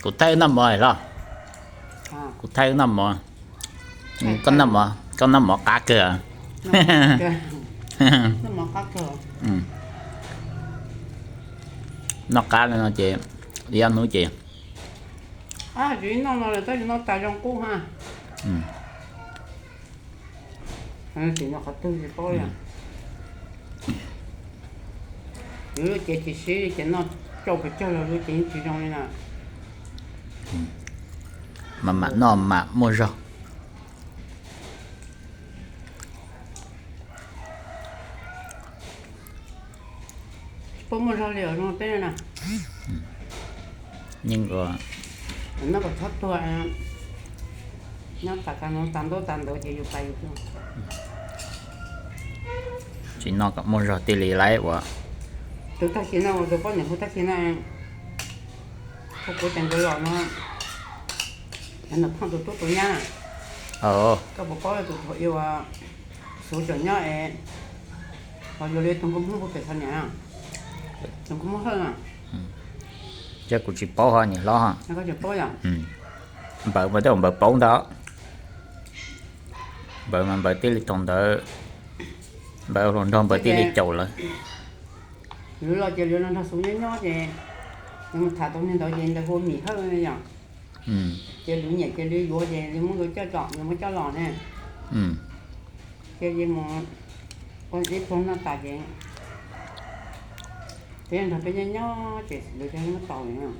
Kuv thaij noj mov los? Kuv thaij noj mov. Koj noj mov qab kawg. Noj qab no ces ib ob hnub ces. Tab sis noj tas zoo qub ha. Tsis noj qhov twg tsis paub li. Yus lub cev tsis sib li ces noj tsau pes tsawg los lub cev yeej tsis zoo li na. Mas mam noj mam muaj zog. Tsis paub muaj zog li os zoo peb na. Yeej ua noj kom txhob tuag, nyob tas kas no tas ntaub tas ntawv ces yus pais yus tuag. Tsis noj kom muaj zog thiaj li laiv ua. Tus tag kis no ua tus poj niam hu tag kis no, hu kuv tias nkawd los no, Nom Phooj tus tub tus nyab, koj puas paub tus thaum ub uas Xuv tseem nyob es, ho yuav li tus nkauj Hmoob hu pem txhua niam, tus nkauj Hmoob Hawj na. Ces kuv tsis paub ho niam hlob ho. Koj tsis paub yom? Npawg mas tej zaum npawg paub ntag. Npawg mas npawg thiaj li thaum ntawd, npawg hluas nraug npawg thiaj li caum lawv. Lawv los ces lawv los nrog Xuv nyob nyob ces lawv mus tham tau niag ntawd ces ntawd hu Mim Hawj yom. Ces lawv nyiam ces lawv yuav ces lawv muab nkawd coj tsom, lawv muab coj los ne. Ces mus ua ib pluag noj tas ces peb nrog peb nyob nyob ces lawv thiaj muab tau lawm.